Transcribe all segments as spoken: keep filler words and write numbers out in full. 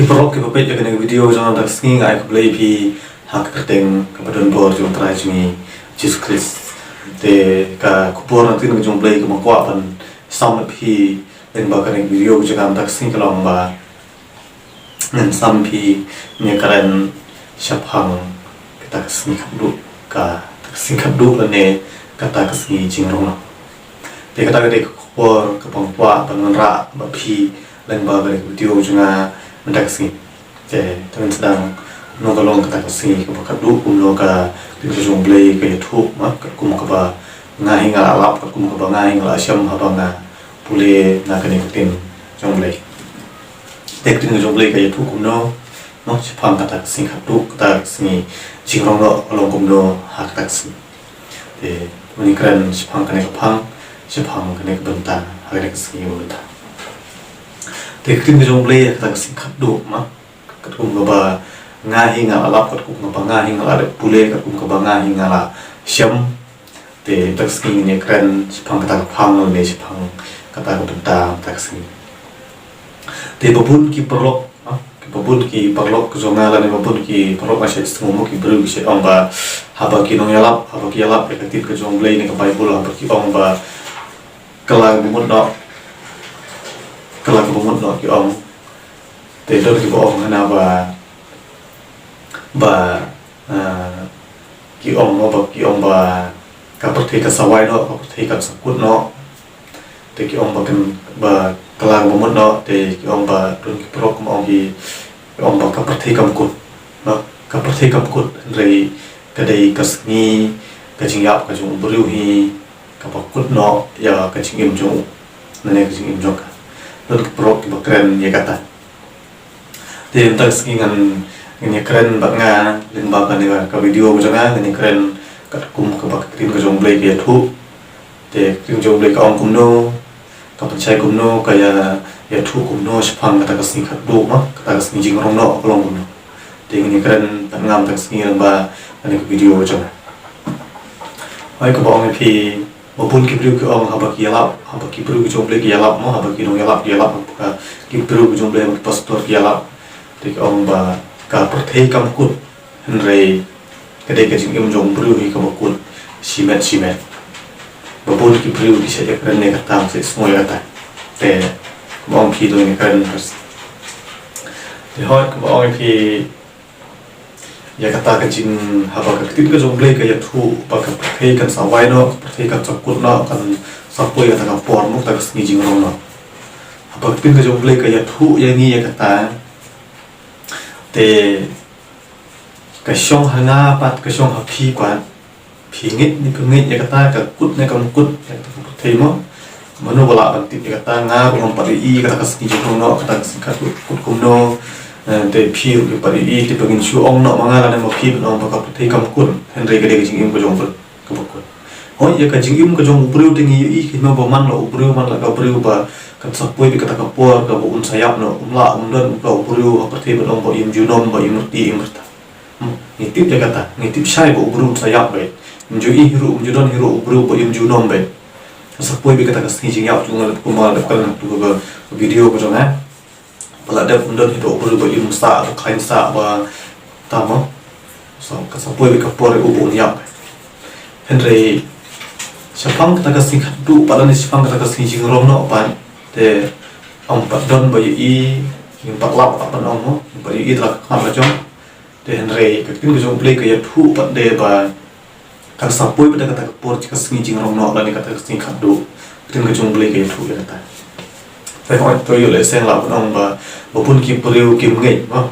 Paralok kiba peit ïa kane ka video jong nga mynta ka sngi, nga ai khublei ïa phi ha ka kyrteng kaba donbor jong U Trai jong ngi Jisu Khrist. Te ka khubor na ka ktien ka jong U Blei kaba nga kwah ban sam ïa phi lyngba kane ka video jong nga mynta ka sngi ka long ba ngan sam ïa phi, ngan ïakren shaphang kata ka sngi khatduh, kata ka sngi khatduh lane kata ka sngi jingrong noh. Te kata ka dei ka khubor kaba nga kwah ban wanrah bad phi lyngba kane ka video jong nga mynta ka sngi. Te, te ngin sdang kumno ka long kata ka sngi kaba khatduh, kumno ka ktien ka jong U Blei ka ïathuh, ma, katkum kaba nga hi nga la lap, katkum kaba nga hi nga la shem haba nga pule na kane ka ktien jong U Blei. Te ka ktien ka jong U Blei ka ïathuh kumno, ma, shaphang kata ka sngi khatduh, kata ka sngi jingrong noh ka long kumno ha kata ka sngi. Te, ngin ïakren shaphang kane ka phang, shaphang kane ka bynta ha kane ka sngi ba mynta. Te ka ktien ka jong U Blei ha kata ka sngi khatduh, ma, katkum kaba nga hi nga la lap, katkum kaba nga hi nga la dep pule, katkum kaba nga hi nga la shem. Te mynta ka sngi ngin ïakren shaphang kata ka phang lane shaphang kata ka bynta mynta ka sngi. Te ba bun ki paralok, ha, ba bun ki paralok ka jong nga lane ba bun ki paralok nga shait sngew mo, ki briew ki shait ong ba haba ki nongïalap, haba ki ïalap ïa ka ktien ka jong U Blei ne ka Baibl, haba ki ong ba kylla kaba mut noh, kylla kaba mut noh ki ong. Te don kiba ong hana ba, ba, ah, ki ong mo, ba ki ong ba ka pyrthei kan sa wai noh, ka pyrthei kan sa kut noh. Te ki ong ba kan, ba kylla kaba mut noh, te ki ong ba, don ki paralok ki ong ki, ki ong ba ka pyrthei kam kut, noh, ka pyrthei kam kut, hynrei ka dei ka sngi ka jingïap ka jong u briew hi kaba kut noh ïa ka jingim jong u, lane ka jingim jong ka. Don ki paralok kiba kren ïa kata. Te mynta ka sngi ngan, ngan ïakren bad nga lyngba kane ka, ka video ka jong nga, ngan ïakren katkum kaba ka ktien ka jong U Blei ka ïathuh. Te ka ktien jong U Blei ka ong kumno, ka pynshai kumno, ka ïa, ïathuh kumno shaphang kata ka sngi khatduh, ma, kata ka sngi jingrong noh ka long kumno. Te ngan ïakren bad nga mynta ka sngi lyngba kane ka video ka jong nga. Hooid, kaba ong ïa phi, ba bun ki briew ki ong haba ki ïalap, haba ki briew ki jong U Blei ki ïalap mo, haba ki nongïalap ki ïalap, haba ki briew ki jong U Blei, haba ki pastor ki ïalap. Te ki ong ba ka pyrthei kam kut, hynrei ka dei ka jingim jong u briew hi kaba kut shimet shimet. Ba bun ki briew ki shait ïakren ïa kata, shait sngew ïa kata. Te kaba ong phi, to ngin ïakren. Te hooid, kaba ong ïa phi, ïa kata ka jing, haba ka ktien ka jong U Blei ka ïathuh ba ka pyrthei kan sa wai noh, ka pyrthei kan sa kut noh, kan sa poi kata ka por mo, kata ka sngi jingrong noh. Haba ka ktien ka jong U Blei ka ïathuh ïa ngi ïa kata, te ka shong ha nga pat, ka shong ha phi pat. Phi ngeit ne phim ngeit ïa kata, ka kut ne kam kut ïa kata ka pyrthei mo. Mano ba lah ban tip ïa kata? Nga ruh ngam pat ïohi ïa kata ka sngi jingrong noh, kata ka sngi khatduh kut kumno. Eh, te phi ruh phim pat ïohi, te ba ngin shu ong noh ma nga lane ma phi ban ong ba ka pyrthei kam kut, hynrei ka dei ka jingim ka jong u briew kaba kut. Hooid, ïa ka jingim ka jong u briew te ngi ïohi, kumno ba man la u briew, man la ka briew ba kan sa poi bad kata ka por kaba un sa ïap noh, um lah um don ka u briew ha pyrthei ban ong ba im junom, ba im rtieh, im rta. Ngi tip ïa kata, ngi tip shai ba u briew un sa ïap beit. Ym ju ïohi hi ruh, ym ju don hi ruh u briew ba im junom beit. Kan sa poi bad kata ka sngi jingïap jong u, lada kumba la dep kren ha kato ka video ka jong nga. Ba la dep ym don hi ruh u briew ba im sah, ba khlaiñ sah, ba tam mo. Kan sa poi bad ka por ïa u ba un ïap. Hynrei shaphang kata ka sngi khatduh pat lane shaphang kata ka sngi jingrong noh pat, te ym pat don ba ïohi, ngim pat lap pat ban ong mo, ngim pat ïohi da la ka khmat la jong. Te hynrei ka ktien ka jong U Blei ka ïathuh pat de ba kan sa poi pat da kata ka por, ka sngi jingrong noh lane kata ka sngi khatduh. Ka ktien ka jong U Blei ka ïathuh ïa kata. Te hooid, to ïoh lehse nga lah ban ong ba, ba bun ki briew kim ngeit mo.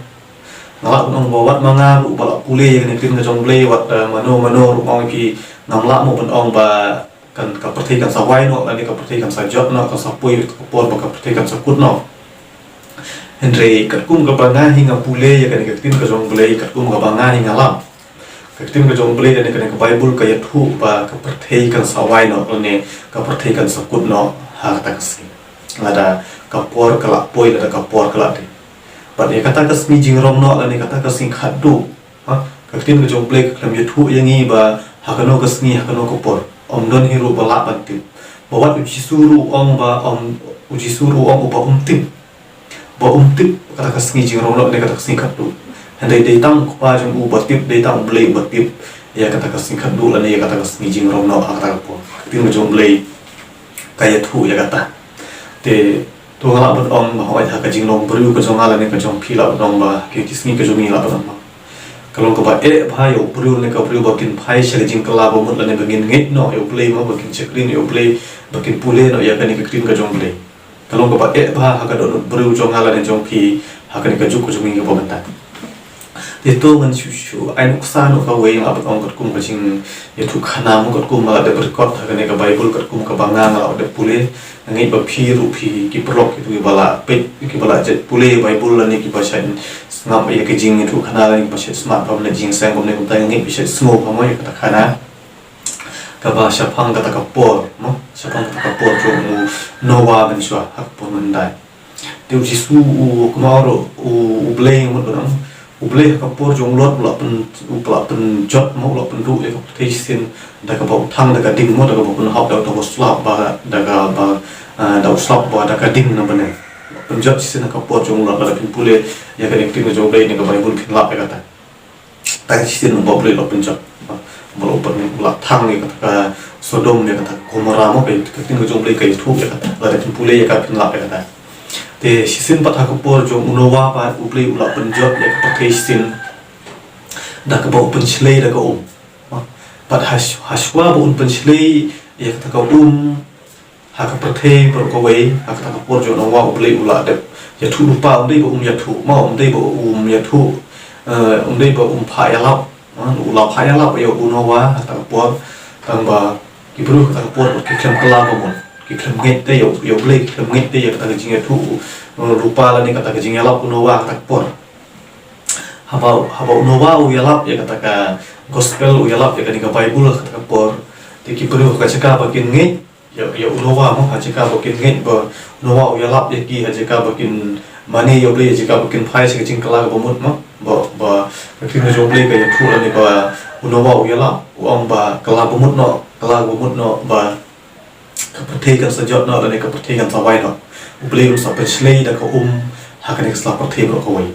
Nga lah ban ong ba wat ma nga ruh ba la pule ïa kane ka ktien ka jong U Blei, wat, eh, mano mano ruh, ma ong ïa phi, ngam lah mo ban ong ba kan, ka pyrthei kan sa wai noh lane ka pyrthei kan sa jot noh, kan sa poi ka por ba ka pyrthei kan sa kut noh. Hynrei katkum kaba nga hi nga pule ïa kane ka ktien ka jong U Blei, katkum kaba nga hi nga lap, ka ktien ka jong U Blei lane kane ka Baibl ka ïathuh ba ka pyrthei kan sa wai noh lane ka pyrthei kan sa kut noh ha kata ka sngi, lada ka por ka la poi, lada ka por ka la dei. Bad ïa kata ka sngi jingrong noh lane kata ka sngi khatduh, ha, ka ktien ka jong U Blei ka khlem ïathuh ïa ngi ba ha kano ka sngi, ha kano ka por. Ym don hi ruh ba lah ban tip. Ba wat U Jisu ruh u ong ba, ym, U Jisu ruh u ong uba um tip. ba um tip kata ka sngi jingrong noh ne kata ka sngi khatduh. Hynrei dei tang u Kpa jong u ba tip, dei tang u Blei ba tip ïa kata ka sngi khatduh lane ïa kata ka sngi jingrong noh ha kata ka por. Ka ktien ka jong u Blei ka ïathuh ïa kata. Te to nga lah ban ong ba hooid ha ka jinglong briew ka jong nga lane ka jong phi lah ban ong ba ki, ki sngi ka jong ngi lah ban ong ba ka long kaba eh bha ïa u briew ne ka briew ba kin phai sha ka jingkylla bamut lane ba ngin ngeit noh ïa u Blei mo, ba kin shakri noh ïa u Blei, ba kin pule noh ïa kane ka ktien ka jong u Blei. Ka long kaba eh bha ha ka dohnud briew jong nga lane jong phi ha kane ka juk ka jong ngi kaba mynta. Te to ngan shu shu ai nuksa noh kawei, nga lah ban ong katkum ka jingïathuhkhana mo, katkum ba la dep record ha kane ka Baibl, katkum kaba nga nga lah dep pule. Nga ngeit ba phi ruh phi ki paralok kiba la peit, kiba la jet pule Baibl lane kiba shait sngap ïa ka jingïathuhkhana lane kiba shait smat bha na jingseng kumne kumta, nga ngeit ba shait sngew bha mo ïa kata ka khana kaba shaphang kata ka por mo, shaphang kata ka por jong u Noah mynshuwa ha ka por mynhyndai. Te u Jisu u kynmaw ruh u, u Blei, mut ba dang u Blei ha ka por jong u Lot u la pyn, u la pynjot mo, u la pynduh ïa ka pyrthei shisien da kaba u thang da ka ding mo, da kaba u pynhap da uta u slap ba da kaba, ah, da u slap ba da ka ding na bneng. Pynjot shisien ha ka por jong u Lot. Lada phin pule ïa kane ka ktien ka jong u Blei ne ka Baibl phin lap ïa kata. Tang shisien u Blei u la pynjot, ba u la pyn, u la thang ïa kata ka Sodom, ïa kata ka Gomorrah mo, ka ktien ka jong u Blei ka ïathuh ïa kata. Lada phin pule ïa ka phin lap ïa kata. Te shisien pat ha ka por jong u Noah pat u Blei u la pynjot ïa ka pyrthei shisien da kaba u pynshlei da ka um. Pat hash-, hashwa ba un pynshlei ïa kata ka um ha ka pyrthei baroh kawei, ha kata ka por jong u Noah u Blei u la dep ïathuh lypa, um dei ba um ïathuh mo, um dei ba um ïathuh, eh, um dei ba um phah ïalap, eh, u la phah ïalap ïa u Noah ha kata ka por, tang ba ki briew ha kata ka por ki khlem kylla bamut, ki khlem ngeit te ïa u, ïa u Blei, ki khlem ngeit te ïa kata ka jingïathuh, eh, lypa lane kata ka jingïalap u Noah ha kata ka por. Haba, haba u Noah u ïalap ïa kata ka gospel, u ïalap ïa kane ka Baibl ha kata ka por, te ki briew ha ka jaka ba kin ngeit ïa, ïa u Noah mo, ha jaka ba kin ngeit ba u Noah u ïalap ïa ki, ha jaka ba kin mane ïa u Blei, ha jaka ba kin phai sha ka jingkylla kaba mut mo. Ba, ba ka ktien ka jong u Blei ka ïathuh lane ba u Noah u ïalap, u ong ba kylla bamut noh, kylla bamut noh ba ka pyrthei kan sa jot noh lane ka pyrthei kan sa wai noh. U Blei un sa pynshlei da ka um ha kane ka sla pyrthei baroh kawei.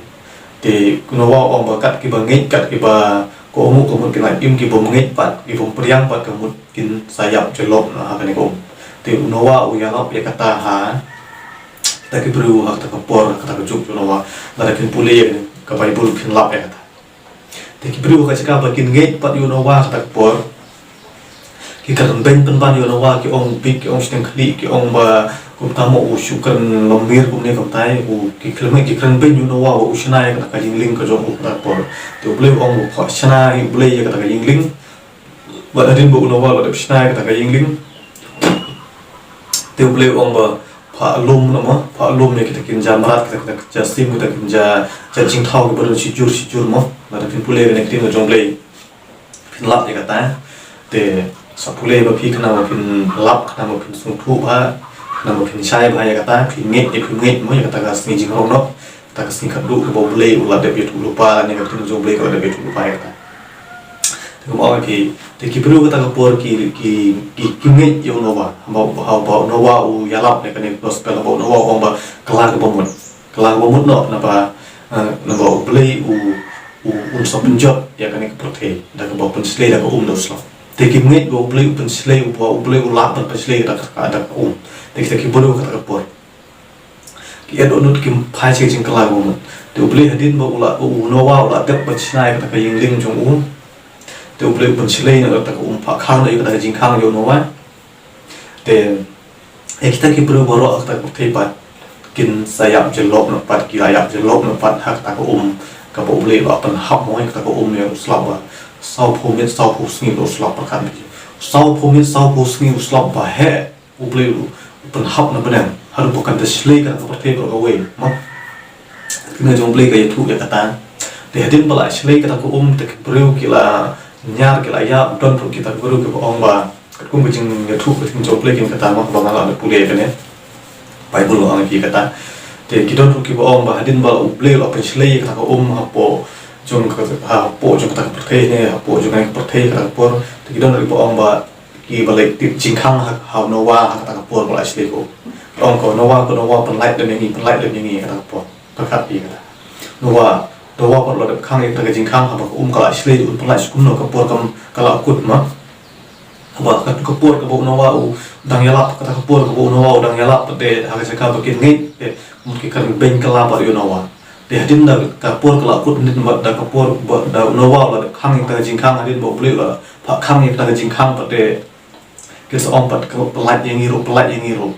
Te u Noah u ong ba kat kiba ngeit, kat kiba ka um ka mut kin ïaid im, ki bym ngeit pat, ki bym pdiang pat ka mut kin sa ïap jyllop noh ha kane ka um. Te u Noah u ïalap ïa kata ha kata ki briew ha kata ka por, ha kata ka juk jong u Noah. Lada phin pule ïa ka Baibl phin lap ïa kata. Te ki briew ha ka jaka ba kin ngeit pat ïa u Noah ha kata ka por, ki kren beiñ pynban ïa u Noah, ki ong bit, ki ong shiteng khlieh, ki ong ba kumta mo u shu kren longmir kumne kumtai, u ki kren, ki kren beiñ ïa u Noah ba u shna ïa kata ka ïingling ka jong u ha kata ka por. Te u Blei u ong ba phah shna hi u Blei ïa kata ka ïingling. Bad hadien ba u Noah u la dep shna ïa kata ka ïingling, te u Blei u ong ba phah lum noh mo, phah lum ïa kita ki ja mrad, kita, kita ki ja sim, kita ki ja, ja jingthaw kiba don shijur shijur mo. Lada phin pule ïa kane ka ktien ka jong u Blei, phin lap ïa kata. Te sa pule ba phi khnang ba phin lap, khnang ba phin sngewthuh bha, khnang ba phin shai bha ïa kata, phin ngeit ne phim ngeit mo ïa kata ka sngi jingrong noh, kata ka sngi khatduh kaba u Blei u la dep ïathuh lypa, ne ka ktien ka jong u Blei ka la dep ïathuh lypa ïa kata. Te kumba ong ïa phi, te ki briew kata ka por ki, ki, ki, ki ngeit ïa u Noah. Haba, haba u Noah u ïalap ïa kane ka gospel, haba u Noah u ong ba kylla kaba mut. Kylla kaba mut noh naba, eh, naba u Blei u, u, un sa pynjot ïa kane ka pyrthei da kaba pynshlei da ka um da u slap. Te kim ngeit ba u Blei u pynshlei, u ba u Blei u lah ban pynshlei da ka, da ka um. Te kita ki briew kata ka por ki ïa dohnud, kim phai sha ka jingkylla kaba mut. Te u Blei hadien ba u la, u Noah u la dep ban shna ïa kata ka ïingling jong u, te u Blei u pynshlei noh ïa kata ka um, phah khang noh ïa kata ka jingkhang jong u Noah. Te ïa kita ki briew baroh ha kata ka pyrthei pat kin sa ïap jyllop noh pat, ki la ïap jyllop noh pat ha kata ka um kaba u Blei u la pynhap mo, ïa kata ka um ïa u slap ba sawphew miet sawphew sngi u slap pyrkhat. Sawphew miet sawphew sngi u slap ba heh. U Blei u pynhap na bneng haduh ba kan da shlei kata ka pyrthei baroh kawei mo. Ka ktien jong u Blei ka ïathuh ïa kata. Te hadien ba la shlei kata ka um, te ki briew ki la ñiar, ki la ïap. Don ruh kita ki briew kiba ong ba, katkum ka jingïathuh ka ktien jong u Blei kin kata mo, kaba nga la pule ïa kane Baibl ba ong ïa kata. Te ki don ruh kiba ong ba hadien ba u Blei u la pynshlei ïa kata ka um hapoh jong ka, hapoh jong kata ka pyrthei ne hapoh jong kane ka pyrthei kata ka por. Te ki don ruh kiba ong ba kiba leit tip jingkhang ha, ha u Noah ha kata ka por ba la shlei ka um. Ong ko Noah, ko Noah, pynlait lem ïa ngi, pynlait lem ïa ngi ha kata ka por. pyrkhat ïa kata. Noah, Noah pat u la dep khang ïa kata ka jingkhang, haba ka um ka la shlei, un pynlait kumno ka por kam ka la kut ma. Haba ka, ka por kaba u Noah u dang ïalap, kata ka por kaba u Noah u dang ïalap pat te ha ka jaka ba kin ngeit te, mut ki kren beiñ kylla bad ïa u Noah. Te hadien da ka por ka la kut, hadien bad da ka por ba da u Noah u la dep khang ïa kata ka jingkhang, hadien ba U Blei u la phah khang ïa kata ka jingkhang pat te, kin sa ong pat ka pynlait ïa ngi ruh, pynlait ïa ngi ruh.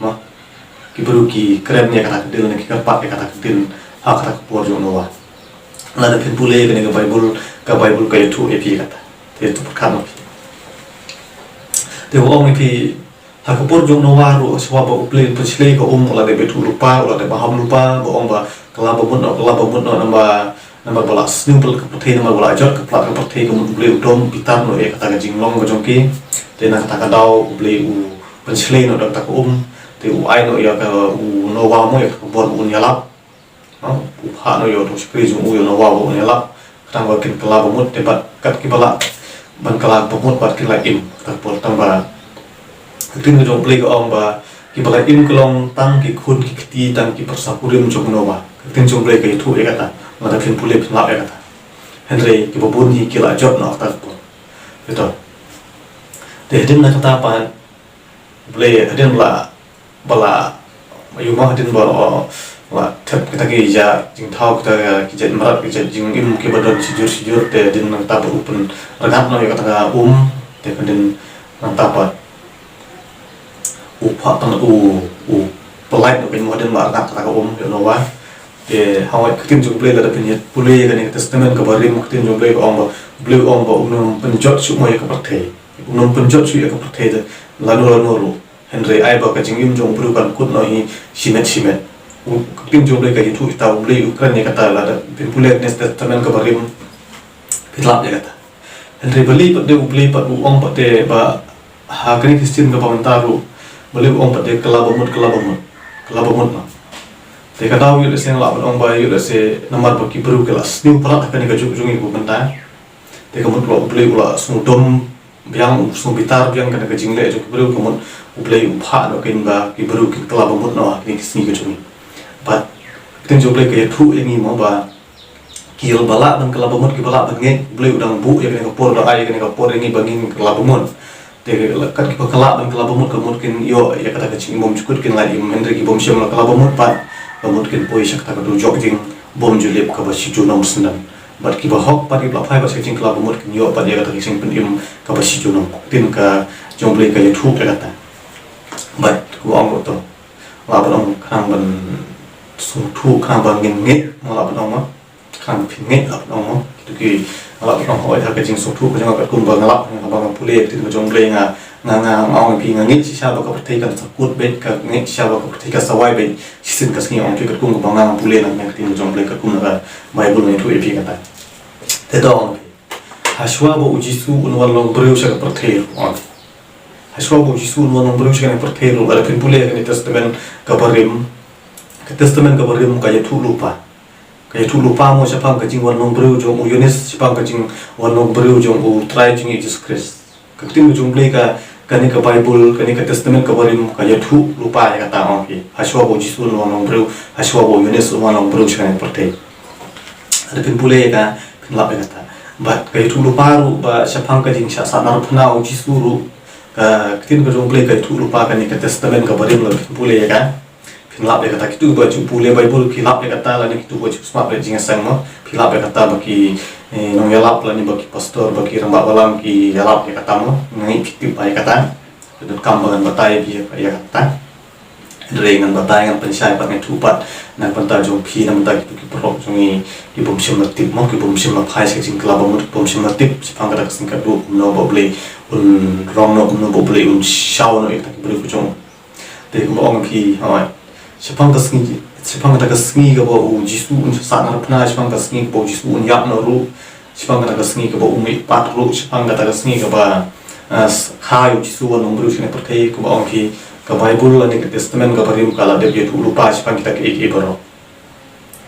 Ma, ki briew ki kren ïa kata ka dil ne ki kyrpad ïa kata ka dil ha kata ka por jong u Noah. Lada phin pule ïa kane ka Baibl, ka Baibl ka ïathuh ïa phi ïa kata. Te to pyrkhat noh phi. Te u ong ïa phi, ha ka por jong u Noah ruh, shuwa ba U Blei u pynshlei ka um, u la dep ïathuh lypa, u la dep baham lypa, ba ong ba kylla ba mut noh, kylla ba mut noh, namar, namar ba la sniew palat ka pyrthei, namar ba la jot ka palat ka pyrthei, ka mut U Blei u dom bitar noh ïa kata ka jinglong ka jong ki. Te na kata ka daw U Blei u pynshlei noh da kata ka um, te u ai noh ïa ka u Noah mo ïa ka bor ba un ïalap. Ha, u phah noh ïa uto u shakri jong u, ïa u Noah ba un ïalap, khnang ba kin kylla ba mut, te bad kat kiba lah ban kylla ba mut bad kin lah im, kata ka por. Tang ba ka ktien ka jong U Blei ka ong ba kiba lah im ka long tang ki khun ki kti, tang ki pyrsa kurim jong u Noah. Ka ktien jong U Blei ka ïathuh ïa kata, lada phin pule phin lap ïa kata. Hynrei kiba bun hi ki la jot noh kata ka por. Ito. Te hadien na kata pat, U Blei hadien ba la, ba la, ïa u ma hadien ba la, la thep kita ki jait jingthaw, kita ki jait mrad, ki jait jingim kiba don shijur shijur, te hadien nangta pat u pynryngkat noh ïa kata ka um, te hadien nangta pat u phah tang u, u pynlait noh, ka mut hadien ba la ryngkat kata ka um ïa u Noah. Te hawai ka ktien jong U Blei lada phin ïa pule ïa kane ka Testament kaba rim, ka ktien jong U Blei ka ong ba, U Blei u ong ba um nang pynjot shuh mo ïa ka pyrthei. Um nang pynjot shuh ïa ka pyrthei da lano lano ruh. Hynrei ai ba ka jingim jong u briew kan kut noh hi shimet shimet. U, ka ktien jong U Blei ka ïathuh ïa kata, U Blei u kren ïa kata, lada phin pule kane ka Testament kaba rim phin lap ïa kata. Hynrei balei pat de U Blei pat u ong pat de ba ha kane ka sien kaba mynta ruh, balei u ong pat de kylla ba mut, kylla ba mut, kylla ba mut noh. Te ka daw ïoh lehse nga lah ban ong ba ïoh lehse namar ba ki briew ki la sniew palat ha kane ka juk jong ngi kaba mynta. Te ka mut ba U Blei u la sngewdom biang, u sngewbitar biang kane ka jingleh jong ki briew, ka mut U Blei u phah noh kein ba ki briew kin kylla ba mut noh ha kine ki sngi ka jong ngi. Bad ka ktien jong U Blei ka ïathuh ïa ngi mo ba kiba lah ban kylla ba mut, kiba lah ban ngeit, U Blei u dang buh ïa kane ka por, u dang ai ïa kane ka por ïa ngi ba ngin kylla ba mut. Te kat kiba kylla ban kylla ba mut, ka mut kin ïoh ïa kata ka jingim bymjukut, kin lah im. Hynrei ki bym shym la kylla ba mut pat, ka mut kin poi sha kata ka dujok jingbymjulip kaba shi junom snem. Bad kiba hok pat kiba la phai pat sha ka jingkylla ba mut kin ïoh pat ïa kata ka jingpynim kaba shi junom. Ka ktien ka jong U Blei ka ïathuh ïa kata. Bad kumba ong ruh to, lah ban ong khnang ban sngewthuh, khnang ban ngin ngeit, nga lah ban ong ma. Khnang phin ngeit lah ban ong ma. Kito ki, nga lah ban ong hooid ha ka jingsngewthuh ka jong nga katkum ba nga lah, haba nga pule ïa ka ktien ka jong U Blei nga, nga, nga, nga ong ïa phi nga ngeit shisha ba ka pyrthei kan sa kut beit, nga ngeit shisha ba ka pyrthei kan sa wai beit. Shisien ka sngi ong phi katkum kaba nga, nga pule na ka ktien ka jong U Blei katkum na ka Baibl nga ïathuh ïa phi kata. Te to ong phi, hashwa ba U Jisu un wan long briew sha ka pyrthei ruh, ong phi. Hashwa ba U Jisu un wan long briew sha kane ka pyrthei ruh, lada phin pule ïa kane ka Testament kaba rim, ka Testament kaba rim ka ïathuh lypa. Ka ïathuh lypa mo shaphang ka jingwan long briew jong u Ïoannis, shaphang ka jingwan long briew jong U Trai jong ngi Jisu Khrist. Ka ktien ka jong U Blei ka, kane ka Baibl, kane ka Testament kaba rim ka ïathuh lypa ïa kata, ong phi. Hashwa ba U Jisu un wan long briew, hashwa ba u Ïoannis un wan long briew sha kane ka pyrthei. Lada phin pule ïa ka, phin lap ïa kata. Bad ka ïathuh lypa ruh ba shaphang ka jingshah sahnarphna U Jisu ruh, ka ktien ka jong U Blei ka ïathuh lypa, kane ka Testament kaba rim lada phin pule ïa ka. Phin lap ïa kata, kito ba ju pule Baibl phi lap ïa kata, lane kito ba ju sngap ïa ka jingïaseng mo. Phi lap ïa kata ba ki, eh, nongïalap lane ba ki pastor, ba ki rangbah balang ki ïalap ïa kata mo. Nga ngeit phi tip ïa kata. Ka donkam ba ngan batai ïa phi ïa kata. Hynrei ngan batai, ngan pynshai pat, ngan ïathuh pat na ka bynta jong phi, na ka bynta kito ki paralok jong ngi ki bym shym la tip mo, ki bym shym la phai sha ka jingkylla ba mut, ki bym shym la tip shaphang kata ka sngi kaba kumno ba U Blei un rong noh, kumno ba U Blei un shaw noh ïa kita ki briew ka jong u. Te kumba ong phi, hooid. Shaphang ka sngi, shaphang kata ka sngi kaba U Jisu un sahnarphna, shaphang ka sngi kaba U Jisu un ïap noh ruh, shaphang kata ka sngi kaba u mihpat ruh, shaphang kata ka sngi kaba, ah, kha ïa U Jisu wan long briew sha kane ka pyrthei, kumba ong phi, ka Baibl lane ka Testament kaba rim ka la dep ïathuh lypa shaphang kita kiei kiei baroh.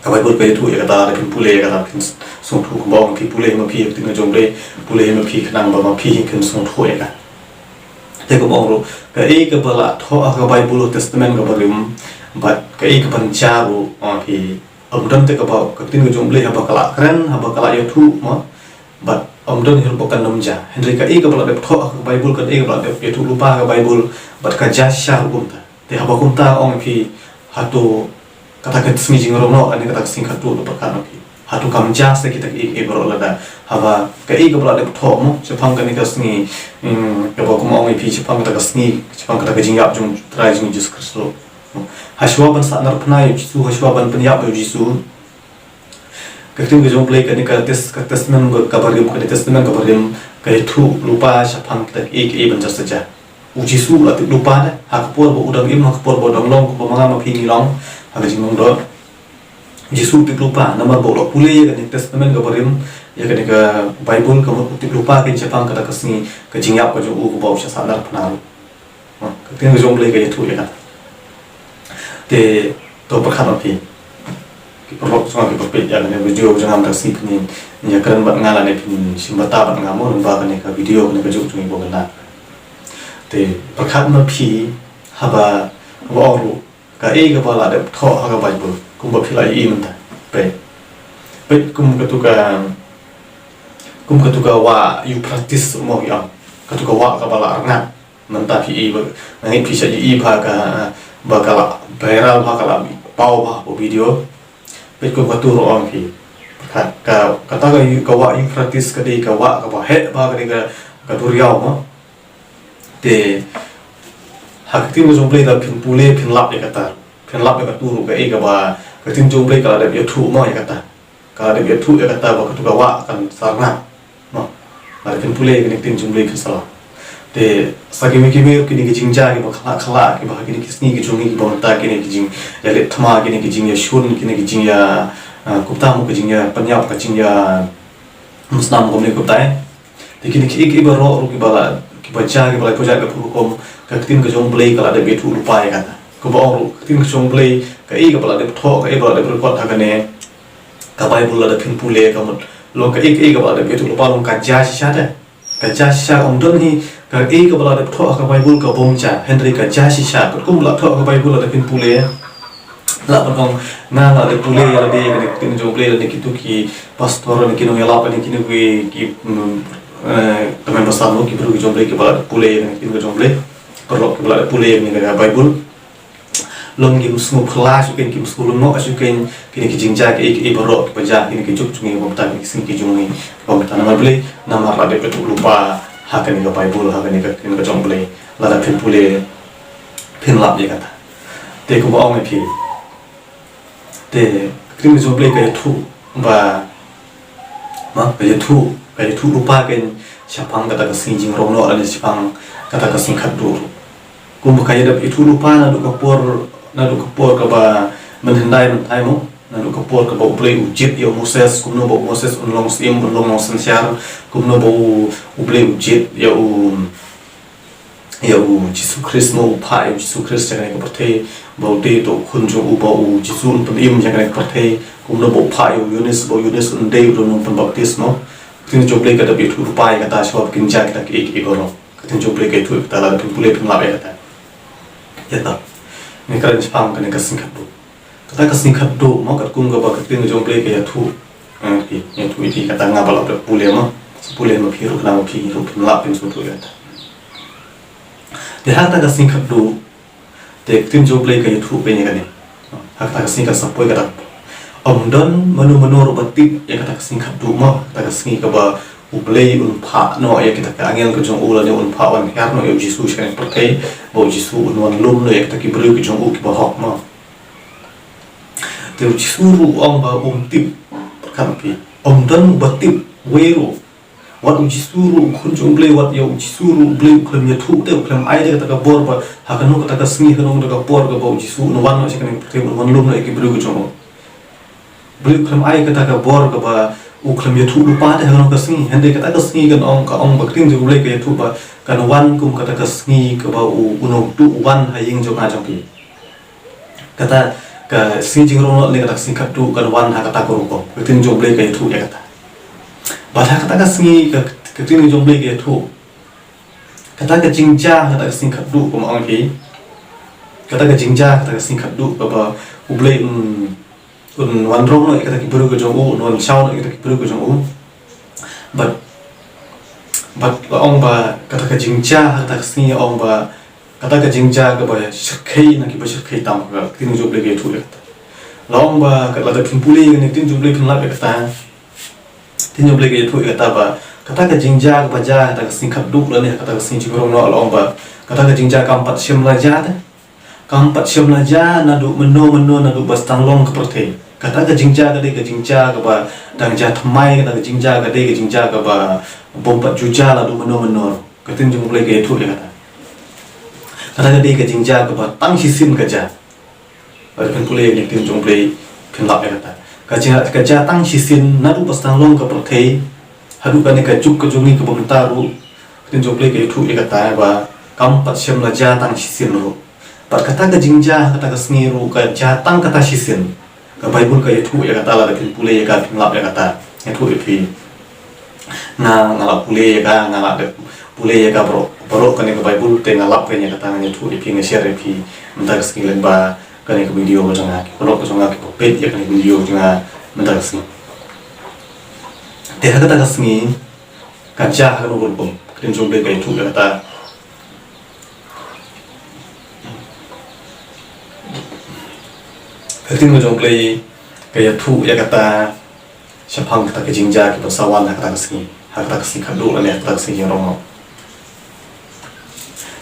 Ka Baibl ka ïathuh ïa kata, lada phin pule ïa kata, phin sngewthuh, kumba ong phi, pule hi ma phi ïa ka ktien ka jong U Blei, pule hi ma phi khnang ba ma phi hi phin sngewthuh ïa ka. Te kumba ong ruh, kaei kaba la thoh ha ka Baibl, Testament kaba rim, Bad kaei kaban jia ruh, ong ïa phi, ym don te kaba, ka ktien ka jong U Blei haba ka la kren, haba ka la ïathuh mo. Bad ym don hi ruh ba kan ym jia. Hynrei kaei kaba la dep thoh ha ka Baibl, kaei kaba la dep ïathuh lypa ha ka Baibl, bad ka jia shisha ruh kumta. Te haba kumta, ong ïa phi, hato kata ka sngi jingrong noh, lane kata ka sngi khatduh, to pyrkhat noh phi. Hato kam jia sa kita kiei kiei baroh lada haba kaei kaba la dep thoh mo shaphang kane ka sngi, hmm, kaba kum ong ïa phi, shaphang kata ka sngi, shaphang kata ka jingïap jong U Trai jong ngi Jisu Khrist ruh. Hashwa ban sahnarphna ïa U Jisu, hashwa ban pynïap ïa U Jisu, ka ktien ka jong U Blei, kane ka tes-, ka Testament ka, kaba rim, kane Testament kaba rim, ka ïathuh lypa shaphang kita kiei kiei ban jia sa jia. U Jisu u la tip lypa de, ha ka por ba u dang im, ha ka por ba u dang long, kumba ma nga ma phi ngi long ha ka jinglong doh. U Jisu u tip lypa, namar ba u la pule ïa kane Testament kaba rim, ïa kane ka Baibl, ka mut u tip lypa kein shaphang kata ka sngi ka jingïap ka jong u, kaba u shah sahnarphna ruh. Ha, ka ktien ka jong U Blei ka ïathuh ïa kata. Te to pyrkhat noh phi, ki paralok jong nga, ki parapeit ïa kane ka video jong nga mynta ka sngi, phin ïa kren bad nga lane phin shim bynta bad nga mo, lyngba kane ka video, kane ka juk jong ngi ba mynta. Te pyrkhat noh phi, haba, haba ong ruh, kaei kaba la dep thoh ha ka Baibl, kumba phi la ïohi mynta. Peit. Peit kum katu ka, kum katu ka wah Euphrates mo, ïa, katu ka wah kaba la rngat. Mynta phi ïohi ba, nga ngeit phi shait ïohi ba ka, ba ka la viral bha, ka la paw bha ha ka video. Peit kum katu ruh, ong phi. Ka, ka, kata ka, ka wah Euphrates ka dei ka wah kaba heh bha, ka dei ka, ka duriaw mo. Te ha ka ktien ka jong U Blei, lada phin pule, phin lap ïa kata. Phin lap ïa katu ruh, kaei kaba ka ktien jong U Blei ka la dep ïathuh mo ïa kata. Ka la dep ïathuh ïa kata ba katu ka wah kan sa rngat. Mo. Lada phin pule ïa kane ka ktien jong U Blei phin sa lap. Te sa kiwei kiwei kine ki jingjia kiba khlak khlak, kiba ha kine ki sngi ki jong ngi, kiba mynta kine ki jingïaleh thma, kine ki jingïashun, kine ki jingïa, ah, kumta mo, ki jingïapynïap, ki jingïamsnam kumne kumta. Te kine kiei kiei baroh ruh kiba la, kiba jia, kiba la pynjah ka pyrkhat, ka ktien ka jong U Blei ka la dep ïathuh lypa ïa kata. Kaba ong ruh, ka ktien ka jong U Blei, kaei kaba la dep thoh, kaei ba la dep record ha kane ka Baibl, lada phin pule, ka mut long kaei kaei kaba la dep ïathuh lypa, long ka jia shisha de. Ka jia shisha, ym don hi kaei kaba la dep thoh ha ka Baibl ka bym jia. Hynrei ka jia shisha, katkum ba la thoh ha ka Baibl, lada phin pule. Lah ban ong, nga nga la dep pule ïa lade ïa kane ka ktien jong U Blei, lane kitu ki pastor, lane ki nongïalap, lane kine ki, ki, mm, eh, tymmen basan mo, ki briew ki jong U Blei kiba la dep pule ïa kane ka ktien ka jong U Blei. Paralok kiba la dep pule ïa kane ka Baibl. Long kim sngewphylla shuh kein, kim sngewlyngngoh shuh kein, kine ki jingjia kiei kiei baroh kiba jia ha kine ki juk jong ngi ba mynta, kine ki sngi ki jong ngi ba mynta. Namar balei? Namar la dep ïathuh lypa ha kane ka Baibl, ha kane ka ktien ka jong U Blei. Lada phin pule, phin lap ïa kata. Te kumba ong ïa phi, te ka ktien ka jong U Blei ka ïathuh ba, ma, ka ïathuh, ka ïathuh lypa kein shaphang kata ka sngi jingrong noh, lane shaphang kata ka sngi khatduh. Kumba ka ïa dep ïathuh lypa naduh ka por, naduh ka por kaba mynhyndai mynta mo, naduh ka por kaba U Blei u jied ïa u Moses, kumno ba u Moses un long syiem, un long nongsynshar, kumno ba u, U Blei u jied ïa u, ïa u Jisu Khrist mo, u phah ïa u Jisu Khrist sha kane ka pyrthei, ba u dei uto u khun jong u, ba u Jisu un pynim sha kane ka pyrthei, kumno ba u phah ïa u Ïoannis, ba u Ïoannis un dei uto u nongpynbaptis mo. Ka ktien jong U Blei ka dep ïathuh lypa ïa kata, shwa ba kin jia kita kiei kiei baroh. Ka ktien jong U Blei ka ïathuh ïa kata, lada phin pule phin lap ïa kata. Ïa ta. Ngi kren shaphang kane ka sngi khatduh. Kata ka sngi khatduh mo, katkum kaba ka ktien jong U Blei ka ïathuh. Eh, ka ïathuh ïa kata, nga ba lah ban pule mo. Sa pule ma phi ruh, khnang ba phi ruh phin lap, phin sngewthuh ïa kata. Te ha kata ka sngi khatduh, te ka ktien jong U Blei ka ïathuh kein ïa kane. Ha kata ka sngi kan sa poi kata. Ym don mano mano ruh ba tip ïa kata ka sngi khatduh mo, kata ka sngi kaba U Blei un phah noh ïa kita ki angel ka jong u, lane un phah wan hiar noh ïa u Jisu sha kane ka pyrthei, ba u Jisu un wan lum noh ïa kita ki briew ki jong u kiba hok mo. Te u Jisu ruh u ong ba um tip, pyrkhat phi. Ym don uba tip, wei ruh. Wat u Jisu ruh, u Khun jong U Blei, wat ïa u Jisu ruh, U Blei u khlem ïathuh te, u khlem ai te kata ka bor ba ha kano kata ka sngi, ha kano kata ka por kaba u Jisu un wan noh sha kane ka pyrthei, un wan lum noh ïa ki briew ki jong u. U Blei u khlem ai kata ka bor kaba u khlem ïathuh lypa te ha kano ka sngi. Hynrei kata ka sngi kan ong, ka ong ba ka ktien jong U Blei ka ïathuh ba kan wan kum kata ka sngi kaba u, u nongtuh u wan ha ïing jong nga jong phi. Kata ka sngi jingrong noh ne kata ka sngi khatduh kan wan ha kata ka rukom. Ka ktien jong U Blei ka ïathuh ïa kata. Bad ha kata ka sngi ka, ka ktien jong U Blei ka ïathuh. Kata ka jingjia ha kata ka sngi khatduh, kumba ong phi, kata ka jingjia, kata ka sngi khatduh kaba U Blei un, un wan rong noh ïa kita ki briew ka jong u, un wan shaw noh ïa kita ki briew ka jong u. Bad, bad la ong ba kata ka jingjia, kata ka sngi, la ong ba kata ka jingjia kaba shyrkhei na kiba shyrkhei tam, ka ktien jong U Blei ka ïathuh ïa kata. La ong ba, ka lada phin pule ïa ka ktien jong U Blei phin lap ïa kata. Ktien jong U Blei ka ïathuh ïa kata ba kata ka jingjia kaba jia ha kata ka sngi khatduh lane ha kata ka sngi jingrong noh, la ong ba kata ka jingjia kam pat shym la jia te. Kam pat shym la jia naduh mynno mynno, naduh ba sdang long ka pyrthei. Kata ka jingjia ka dei ka jingjia kaba dang jia thymmai, kata ka jingjia ka dei ka jingjia kaba bym pat ju jia naduh mynno mynno. Ka ktien jong U Blei ka ïathuh ïa kata. Kata ka dei ka jingjia kaba tang shisien ka jia. Lada phin pule ïa ka ktien jong U Blei phin lap ïa kata. Ka jia, ka jia tang shisien naduh ba sdang long ka pyrthei haduh kane ka juk ka jong ngi kaba mynta ruh. Ka ktien jong U Blei ka ïathuh ïa kata ba kam pat shym la jia tang shisien ruh. Bad kata ka jingjia ha kata ka sngi ruh ka jia tang kata shisien. Ka Baibl ka ïathuh ïa kata, lada phin pule ïa ka phin lap ïa kata. Ïathuh ïa phi. Nga, nga la pule ïa ka, nga la dep pule ïa ka baroh, baroh kane ka Baibl, te nga lap ïa kata, nga ïathuh ïa phi, nga share ïa phi mynta ka sngi lyngba kane ka video ka jong nga. Ki paralok ka jong nga kiba peit ïa kane ka video ka jong nga mynta ka sngi. Te ha kata ka sngi ka jia ha kano ka rukom? Ka ktien jong U Blei ka ïathuh ïa kata. Ka ktien ka jong U Blei ka ïathuh ïa kata shaphang kata ka jingjia kiba sa wan ha kata ka sngi, ha kata ka sngi khatduh lane ha kata ka sngi jingrong noh.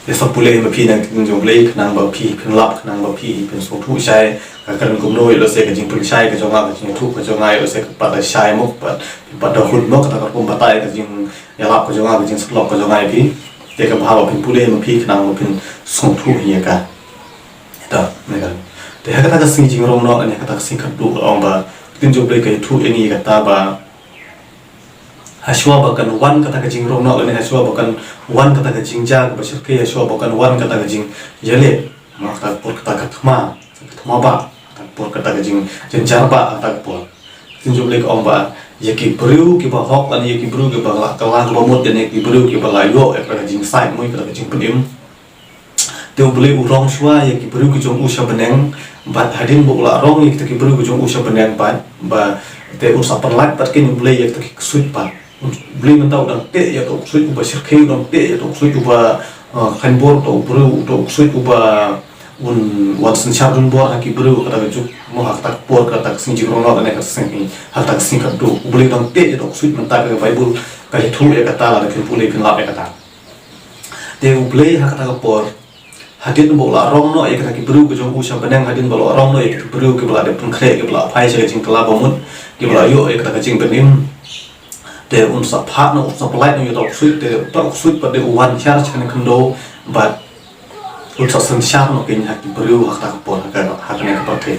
Te sa pule ma phi na ka ktien jong U Blei khnang ba phi phin lap, khnang ba phi phin sngewthuh shai. Ka kren kumno ïoh lehse ka jingpynshai ka jong nga, ka jingïathuh ka jong nga ïoh lehse ka pat da shai mo, pat, pat da hud mo, kata ka rukom batai ka jingïalap ka jong nga, ka jingsyllok ka jong nga ïa phi. Te kaba haba phin pule ma phi khnang ba phin sngewthuh ïa ka. Te ha kata ka sngi jingrong noh lane ha kata ka sngi khatduh, la ong ba ka ktien jong U Blei ka ïathuh ïa ngi kata ba hashwa ba kan wan kata ka jingrong noh lane hashwa ba kan wan kata ka jingjia kaba shyrkhei, hashwa ba kan wan kata ka jingïaleh, ma kata ka por kata ka thma, ka thma ba, kata ka por kata ka jingjynjar ba, kata ka por. Ka ktien jong U Blei ka ong ba ïa ki briew kiba hok lane ïa ki briew kiba la kylla kaba mut lane ïa ki briew kiba la ïoh ïa kata ka jingsaid mo, ïa kata ka jingpynim. Te U Blei u rong shuwa ïa ki briew ki jong u sha bneng, bad hadien ba u la rong ïa kita ki briew ki jong u sha bneng bad, ba, te un sa pynlait pat kein U Blei ïa kita ki ksuid pat. U Blei mynta u dang teh ïa uta u ksuid uba shyrkhei, u dang teh ïa uta u ksuid uba, uh, khlaiñ bor, uta u briew, uta u ksuid uba un wan synshar donbor ha ki briew ha kata ka juk, mo, ha kata ka por, kata ka sngi jingrong noh lane ha kata ka sngi, ha kata ka sngi khatduh. U Blei u dang teh ïa uta u ksuid mynta, ka Baibl ka ïathuh ïa kata, lada phin pule phin lap ïa kata. Te U Blei ha kata ka por, hadien ba u la rong noh ïa kita ki briew ki jong u sha bneng, hadien ba u la rong noh ïa kita ki briew kiba la dep pynkhreh, kiba la phai sha ka jingkylla ba mut, kiba la ïoh ïa kata ka jingpynim. Te un sa phah noh, un sa pynlait noh ïa uta u ksuid, te uta u ksuid pat de u wan hiar sha kane ka khyndew, bad un sa synshar noh kein ha ki briew ha kata ka por, ha ka, ha kane ka pyrthei.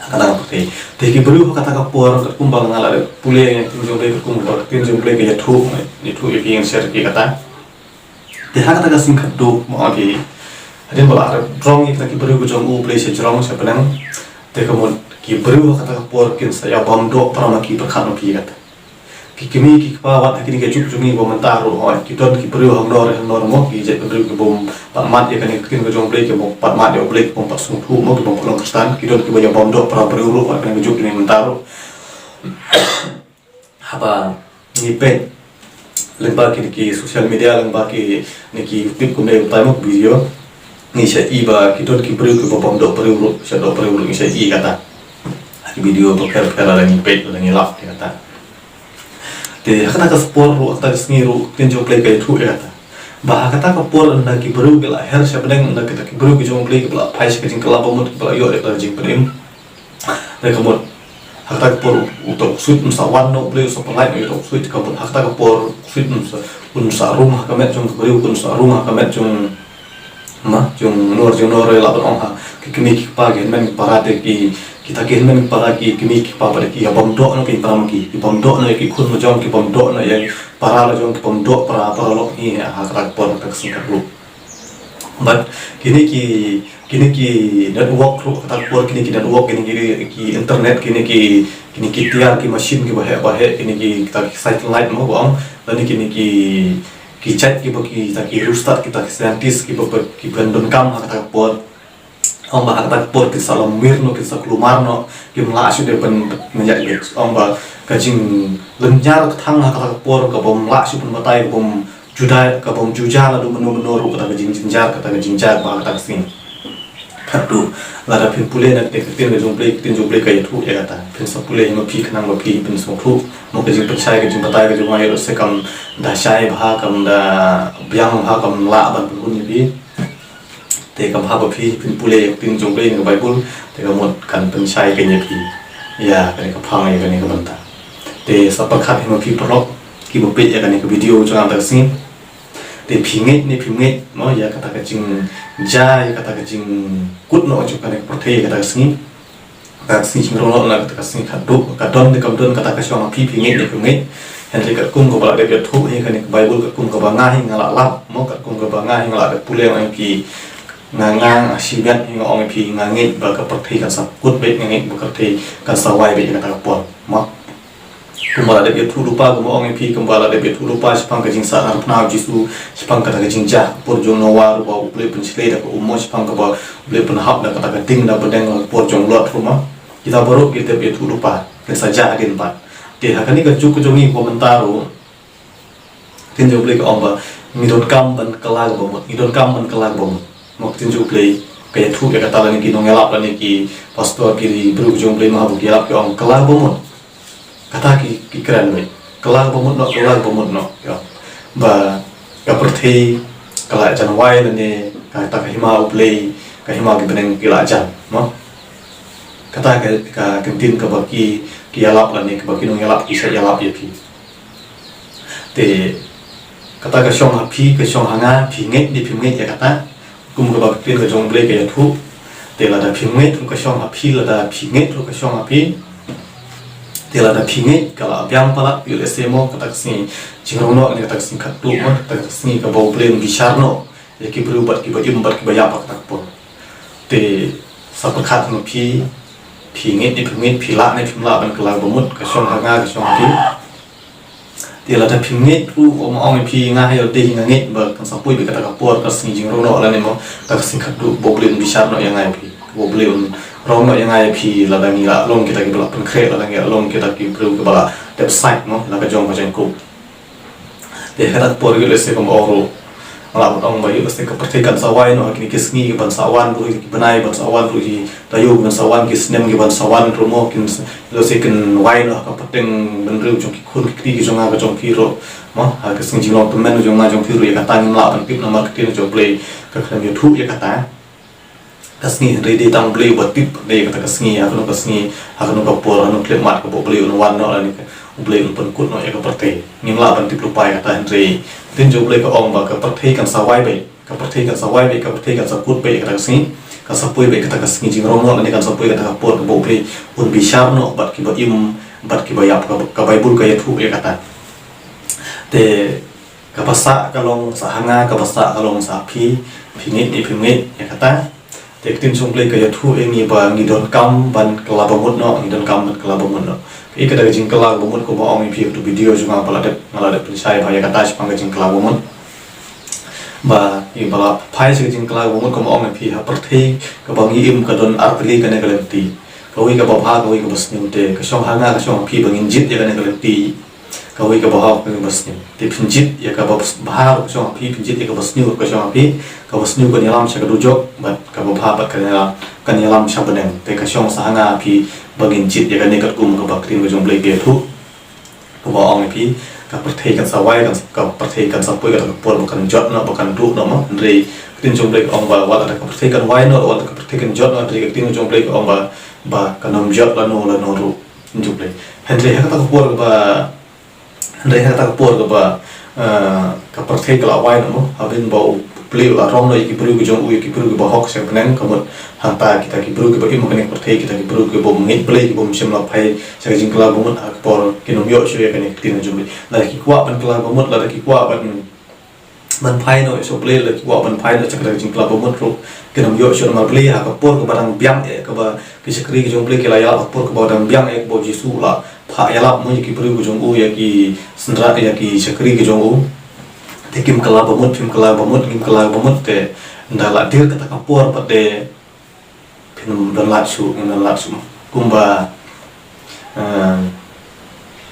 Ha kata ka pyrthei. Te ki briew ha kata ka por, katkum ba nga la dep pule ïa ka ktien jong U Blei, katkum ba ka ktien jong U Blei ka ïathuh, ïathuh ïa phi, ngan share ïa phi kata. Te ha kata ka sngi khatduh, mo, ong ïa phi, hadien ba la rong ïa kita ki briew ki jong U Blei sha jrong sha bneng, te ka mut ki briew ha kata ka por kin sa ïa bam doh para ma ki, pyrkhat ma phi kata. Ki kmie ki kpa wat ha kine ki juk jong ngi ba mynta ruh, hooid, ki don ki briew hangno re hangno re mo, ki jait ki briew ki bym pat mad ïa kane ka ktien ka jong U Blei, ki bym pat mad ïa U Blei, ki bym pat sngewthuh mo, ki bym pat long Khristan, ki don kiba ïa bam doh para briew ruh ha kine ki juk jong ngi mynta ruh. Haba ngi peit lyngba kine ki social media, lyngba kine ki YouTube kumne, utai mo, video, ngi sa i ba ki don ki briew kiba bam doh briew ruh, sa doh briew ruh, ngi sa i kata. Ha ki video bapher bapher lada ngi peit, lada ngi lap ïa kata. Te ha kata ka por ruh, ha kata ka sngi ruh, ka ktien jong U Blei ka ïathuh ïa kata. Ba ha kata ka por ynda ki briew ki la her sha bneng, ynda kita ki briew ki jong U Blei kiba la phai sha ka jingkylla ba mut, kiba la ïoh ïa ka jingpynim. Te ka mut, ha kata ka por uta u ksuid un sa wan noh, U Blei u sa pynlait noh ïa uta u ksuid, ka mut ha kata ka por u ksuid un sa, un sa rung ha ka met jong ki briew, un sa rung ha ka met jong, ma, jong nor jong nor, lah ban ong ha ki kmie ki kpa, ki hynmen ki para, te ki, kita ki hynmen ki para, ki kmie ki kpa pat de ki ïa bam doh noh ki para ma ki, ki bam doh noh ïa ki khun la jong, ki bam doh noh ïa ki para la jong, ki bam doh para, paralok hi ha kata ka por, ha kata ka sngi khatduh. Bad kine ki, kine ki network ruh ha kata ka por, kine ki network, kine ki, ki internet, kine ki, kine ki tiar, ki machine kiba heh ba heh, kine ki, kita ki satellite mo ba ong, lane kine ki, ki jait kiba, kita ki riewstad, kita ki scientist kiba, ba, kiba donkam ha kata ka por. Ong ba ha kata ka por kin sa lum mir noh, kin sa kulmar noh, kim lah shuh de ban, ban ïa bit. Ong ba ka jinglynñiar ka thang ha kata ka por kabym lah shuh ban batai, kabym ju da, kabym ju ja naduh mynno mynno ruh kata ka jingjynjar, kata ka jingjia ba ha kata ka sngi. Khatduh, lada phin pule na ka ktien ka jong U Blei, ka ktien jong U Blei ka ïathuh ïa kata. Phin sa pule hi ma phi khnang ba phi phin sngewthuh. Mo ka jingpynshai, ka jingbatai ka jong nga ïoh lehse kam da shai bha, kam da biang bha, kam lah ban pynhun ïa phi. Te kam bha ba phi phin pule ïa ka ktien jong U Blei na ka Baibl, te ka mut kan pynshai kein ïa phi ïa kane ka phang, ïa kane ka bynta. Te sa pyrkhat hi ma phi paralok kiba peit ïa kane ka video jong nga kata ka sngi. Te phi ngeit ne phim ngeit, mo, ïa kata ka jingjia, ïa kata ka jingkut noh jong kane ka pyrthei ïa kata ka sngi. Ka sngi jingrong noh, na kata ka sngi khatduh, ka don ne kam don, kata ka shong ha phi, phi ngeit ne phim ngeit. Hynrei katkum kaba la dep ïathuh hi kane ka Baibl, katkum kaba nga hi nga la lap, mo, katkum kaba nga hi nga la dep pule, ong ïa phi, nga, nga, nga shimet hi, nga ong ïa phi, nga ngeit ba ka pyrthei kan sa kut beit, nga ngeit ba ka pyrthei kan sa wai beit ïa kata ka por, mo. Kumba la dep ïathuh lypa, kumba ong ïa phi, kumba la dep ïathuh lypa shaphang ka jingsahnarphna u Jisu, shaphang kata ka jingjia ha ka por jong Noah ruh ba U Blei u pynshlei da ka um, mo, shaphang kaba U Blei u pynhap da kata ka ding na bneng ha ka por jong Lot ruh, mo. Kita baroh ki dep ïathuh lypa, kin sa jia hadien pat. Te ha kane ka juk ka jong ngi kumba mynta ruh, ka ktien jong U Blei ka ong ba ngi donkam ban kylla kaba mut, ngi donkam ban kylla kaba mut. Mo, ka ktien jong U Blei ka ïathuh ïa kata, lane ki nongïalap lane ki pastor, ki briew ki jong U Blei, mo, haba ki ïalap ki ong kylla kaba mut. Kata ki, ki kren beit, kylla kaba mut noh, kylla kaba mut noh, ïa. Ba ka pyrthei ka la jan wai lane kata ka hima U Blei, ka hima ki bneng ki la jan, mo. Kata ka, ka ktien kaba ki, ki ïalap lane kaba ki nongïalap ki sa ïalap ïa phi. Te kata ka shong ha phi, ka shong ha nga, phi ngeit ne phim ngeit ïa kata. Kum kaba ka ktien ka jong U Blei ka ïathuh. Te lada phim ngeit ruh ka shong ha phi, lada phi ngeit ruh ka shong ha phi. Te lada phi ngeit ka la biang palat, ïoh lehse, mo, kata ka sngi jingrong noh ne kata ka sngi khatduh, mo, kata ka sngi kaba U Blei un bishar noh ïa ki briew bad kiba im bad kiba ïap ha kata ka por. Te sa pyrkhat ma phi, phi ngeit ne phim ngeit, phi lah ne phim lah ban kylla kaba mut, ka shong ha nga, ka shong ha phi. Te lada phim ngeit ruh, ong, ong ïa phi, nga hi ruh te hi nga ngeit ba kan sa poi beit kata ka por, ka sngi jingrong noh lane, mo, kata ka sngi khatduh ba U Blei un bishar noh ïa nga ïa phi. Ba U Blei un rong noh ïa nga ïa phi, lada ngi la long kita kiba la pynkhreh, lada ngi la long kita ki briew kiba la dep sait, mo, la ka jong ka jingkup. Te ha kata ka por ïoh lehse kumba ong ruh, nga lah ban ong ba ïoh lehse ka pyrthei kan sa wai noh ha kine ki sngi kiban sa wan ruh, ki bnai ban sa wan ruh, ki taïew kiban sa wan, ki snem kiban sa wan ruh, mo, kin s-, ïoh lehse kin wai noh ha ka pateng bynriew jong ki khun ki kti ki jong nga, ka jong phi ruh, mo, ha ka sngi jinglong tymmen jong nga jong phi ruh, ïa kata ngim lah ban tip namar ka ktien jong U Blei ka khlem ïathuh ïa kata ka sngi. Hynrei dei tang U Blei uba tip dei kata ka sngi, ha kano ka sngi, ha kano ka por, ha kano ka khyllipmat kaba U Blei un wan noh lane ka, U Blei un pynkut noh ïa ka pyrthei. Ngim lah ban tip lypa ïa kata, hynrei ka ktien jong U Blei ka ong ba ka pyrthei kan sa wai beit, ka pyrthei kan sa wai beit, ka pyrthei kan sa kut beit ïa kata ka sngi. Kan sa poi beit kata ka sngi jingrong noh lane kan sa poi kata ka por kaba U Blei un bishar noh bad kiba im bad kiba ïap, ka, ka Baibl ka ïathuh ïa kata. Te kaba sah ka long sah ha nga, kaba sah ka long sah ha phi, phi ngeit ne phim ngeit ïa kata. Te ka ktien jong U Blei ka ïathuh ïa ngi ba ngi donkam ban kylla kaba mut noh, ngi donkam ban kylla kaba mut noh. Kaei kata ka jingkylla kaba mut, kumba ong ïa phi ha ka video jong nga ba la dep, nga la dep pynshai bha ïa kata shaphang ka jingkylla kaba mut. Ba ngi ba la phai sha ka jingkylla kaba mut, kumba ong ïa phi, ha pyrthei kaba ngi im ka don artylli kane ka lynti. Kawei kaba bha, kawei kaba sniew, te ka shong ha nga, ka shong ha phi ba ngin jied ïa kane ka lynti. Kawei kaba bha, kawei kaba sniew. Te phin jied ïa kaba bha ruh ka shong ha phi, phin jied ïa kaba sniew ruh ka shong ha phi. Kaba sniew kan ïalam sha ka dujok, bad kaba bha pat kan ïalam, kan ïalam sha bneng. Te ka shong sah ha nga ha phi ba ngin jied ïa kane katkum kaba ka ktien ka jong U Blei ka ïathuh. Kaba ong ïa phi, ka pyrthei kan sa wai, kan, ka pyrthei kan sa poi kata ka por ba kan jot noh, ba kan duh noh, mo. Hynrei ka ktien jong U Blei ka ong ba wat lada ka pyrthei kan wai noh, wat lada ka pyrthei kan jot noh, hynrei ka ktien jong U Blei ka ong ba, ba kan ym jot lano lano ruh. Jong U Blei. Hynrei ha kata ka por kaba, hynrei ha kata ka por kaba, eh, ka pyrthei ka la wai noh, mo, haba U Blei u la rong noh ïa ki briew ki jong u, ïa ki briew kiba hok sha bneng, ka mut hangta kita ki briew kiba im ha kane ka pyrthei, kita ki briew kibym ngeit Blei, kibym shym la phai sha ka jingkylla kaba mut, ha ka por kin ym ïoh shuh ïa kane ka ktien jong U Blei. Lada ki kwah ban kylla kaba mut, lada ki kwah ban ban phai noh sha U Blei, lada ki kwah ban phai noh sha kata ka jingkylla kaba mut ruh kin ym ïoh shuh namar Blei ha ka por kaba dang biang eh, kaba ki shakri ki jong U Blei ki la ïalap ha ka por kaba dang biang eh, kaba U Jisu u la phah ïalap, mo, ïa ki briew ki jong u, ïa ki synran, ïa ki shakri ki jong u. Te kim kylla kaba mut, kim kylla kaba mut, kim kylla kaba mut, te ynda la dier kata ka por pat te Ngin don lad shuh, ngin don lad shuh kumba, eh,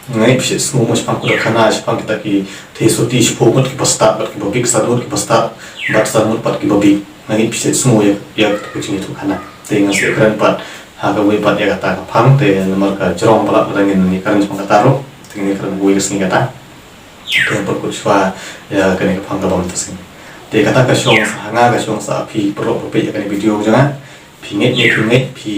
nga ngeit phi sngew mo shaphang ka dohkhana, shaphang kita ki theisotti shiphew ngut kiba stad bad kiba bieit, san ngut kiba stad bad san ngut pat kiba bieit. Nga ngeit phi sngew ïa, ïa kita ki jingïathuhkhana. Te nga shu kren pat ha kawei pat ïa kata ka phang, te namar ka jrong palat ba ngin ïa kren shaphang kata ruh, te ngin ïa kren kawei ka sngi kata. Te pyrkhat shuwa ïa kane ka phang kaba mynta sngi. Te kata ka shong sa ha nga, ka shong sa ha phi paralok ba peit ïa kane video jong nga. Phi ngeit ne phi ngeit, phi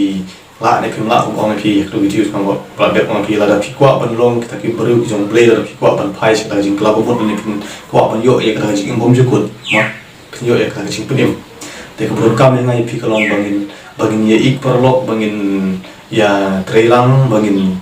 lah ne phim lah, kum ong phi ha ka video jong nga, ba dep ong phi, lada phi kwah ban long kita ki briew ki jong Blei, lada phi kwah ban phai sha kata ka jingkylla ba mut, ne phi kwah ban ïoh ïa kata ka jingim bymjukut, ma phin ïoh ïa kata ka jingpynim. Te kaba donkam ïa nga ïa phi ka long ba ngin, ba ngin ïa ïeit paralok, ba ngin ïa trei lang, ba ngin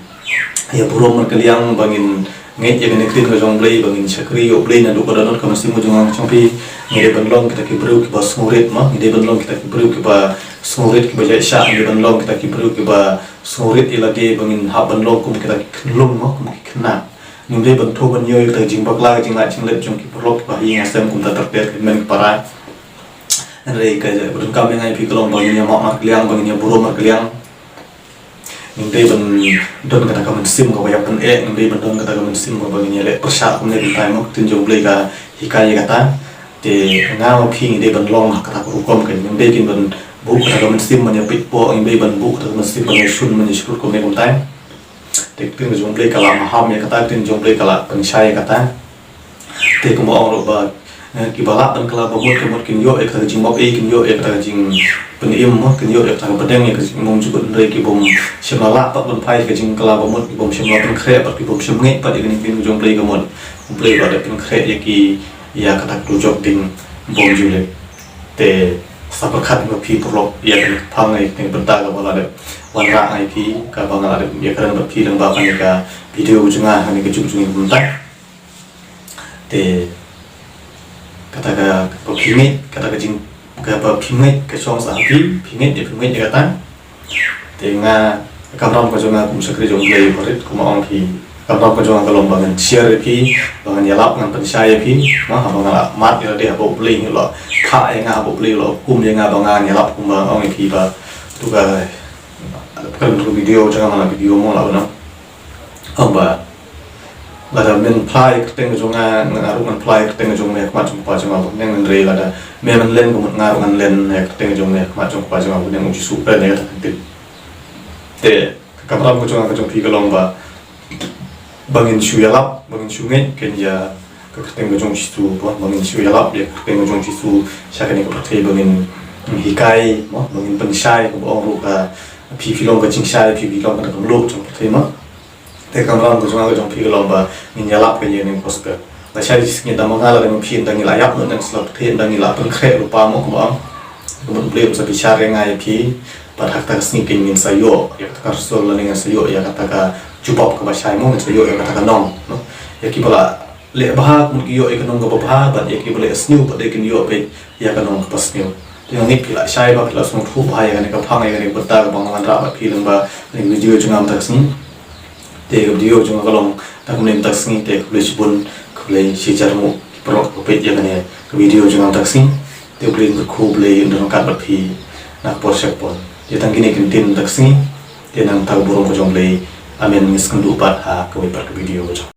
ïa burom markylliang, ba ngin ngeit ïa kane ka ktien ka jong Blei, ba ngin shakri ïa U Blei naduh ka dohnud ka mynsiem ka jong nga jong phi. Ngi dei ban long kita ki briew kiba sngewrit, ma ngi dei ban long kita ki briew kiba sngewrit, kiba ïaishah, ngi dei ban long kita ki briew kiba sngewrit ïa lade, ba ngin hap ban long kum kita ki khyllung, ma kum ki khynnah. Ngim dei ban thew ban ïoh ïa kita ki jingbakla, ki jinglait jinglet jong ki paralok kiba ha ïing ha sem kumta ter ter, ki hynmen ki para. Hynrei kaba donkam ïa nga ïa phi ka long ba ngin ïa map markylliang, ba ngin ïa burom markylliang. Ngim dei ban don kata ka mynsiem kaba ïapyneh, ngim dei ban don kata ka mynsiem kaba ngin ïaleh pyrshah kumne kumtai, ma ka ktien jong Blei ka hikai ïa kata. Te nga ma phi ngi dei ban long ha kata ka rukom, ngim dei kin ban buh kata ka mynsiem ban ïapeit poh, ngim dei ban buh kata ka mynsiem ban ïashun ban ïashrut kumne kumtai. Te ka ktien jong Blei ka la maham ïa kata, ka ktien jong Blei ka la pynshai ïa kata. Te kumba ong ruh ba, eh, kiba lah ban kylla ba mut, ka mut kin ïoh ïa kata ka jingmap ei, kin ïoh ïa kata ka jingpynim, ma kin ïoh ïa kata ka pdeng ïa ka jingim bymjukut, hynrei ki bym shym la lah pat ban phai ïa ka jingkylla ba mut, ki bym shym la pynkhreh pat, ki bym shym ngeit pat ïa kane ka ktien ka jong Blei, ka mut U Blei u la dep pynkhreh ïa ki ïa kata ka dujok ding bymjuleh. Te sa pyrkhat ma phi paralok ïa kane ka phang, ïa kane ka bynta kaba la dep wanrah ïa phi, kaba nga la dep ïakren bad phi lyngba kane ka video jong nga ha kane ka juk jong ngi mynta. Te kata ka, kaba phi ngeit, kata ka jing, kaba phi ngeit ka shong sa ha phi, phi ngeit ïa, phi ngeit ïa kata. Te nga, ka kamram ka jong nga kum shakri jong Blei, barit kumba ong phi, ka kamram ka jong nga ka long ba ngan share ïa phi, ba ngan ïalap, ngan pynshai ïa phi, ma haba nga la mad ïa lade ha bor U Blei, ngi la phah ïa nga ha bor U Blei, la hukum ïa nga ba ngan ïalap kumba ong ïa phi, ba tu ka, ka video jong nga, ma la video mo la ba nang. Haba lada men phla ïa ka kyrteng ka jong nga, nga ruh ngan phla ïa ka kyrteng ka jong me ha khmat jong U Kpa jong nga uba ha bneng, hynrei lada me men len, ka mut nga ruh ngan len ïa ka kyrteng ka jong me ha khmat jong U Kpa jong nga uba ha bneng, U Jisu u kren ïa kata ka ktien. Te ka kamram ka jong nga ka jong phi ka long ba, ba ngin shu ïalap, ba ngin shu ngeit kein ïa ka kyrteng ka jong U Jisu, ba, ba ngin shu ïalap ïa ka kyrteng ka jong U Jisu sha kane ka pyrthei, ba ngin hikai, ba, ba ngin pynshai, kaba ong ruh ka, phi, phi long ka jingshai, phi, phi long kata ka mluh jong ka pyrthei, ma. Te ka kamram ka jong nga ka jong phi ka long ba ngin ïalap ka ïa kane ka gospel. Lashai shi sngi da ma nga lane ma phi, ynda ngi la ïap noh na sla pyrthei, ynda ngi la pynkhreh lypa mo, kumba ong, ka mut U Blei un sa bishar ïa nga ïa phi. Bad ha kata ka sngi kein ngin sa ïoh ïa kata ka result lane ngin sa ïoh ïa kata ka jubab kaba shai mo, ngin sa ïoh ïa kata ka nong, no? Ïa kiba la leh bha, ka mut ki ïoh ïa ka nong kaba bha, bad ïa kiba leh sniew pat de kin ïoh beit ïa ka nong kaba sniew. Te nga ngeit phi la shai bha, phi la sngewthuh bha ïa kane ka phang, ïa kane ka bynta kaba nga wanrah bad phi lyngba kane ka video jong nga mynta ka sngi. Te ka video jong nga ka long tang kumne mynta ka sngi, te khublei shibun, khublei shihajar nguh ki paralok kiba peit ïa kane ka video jong nga mynta ka sngi. Te U Blei un kyrkhu, U Blei un don ryngkat bad phi na ka por sha ka por. Te tang kine ki ktien mynta ka sngi. Te na ka bynta ka burom ka jong U Blei. Amen. Ngin sa ïakynduh pat ha kawei pat ka video jong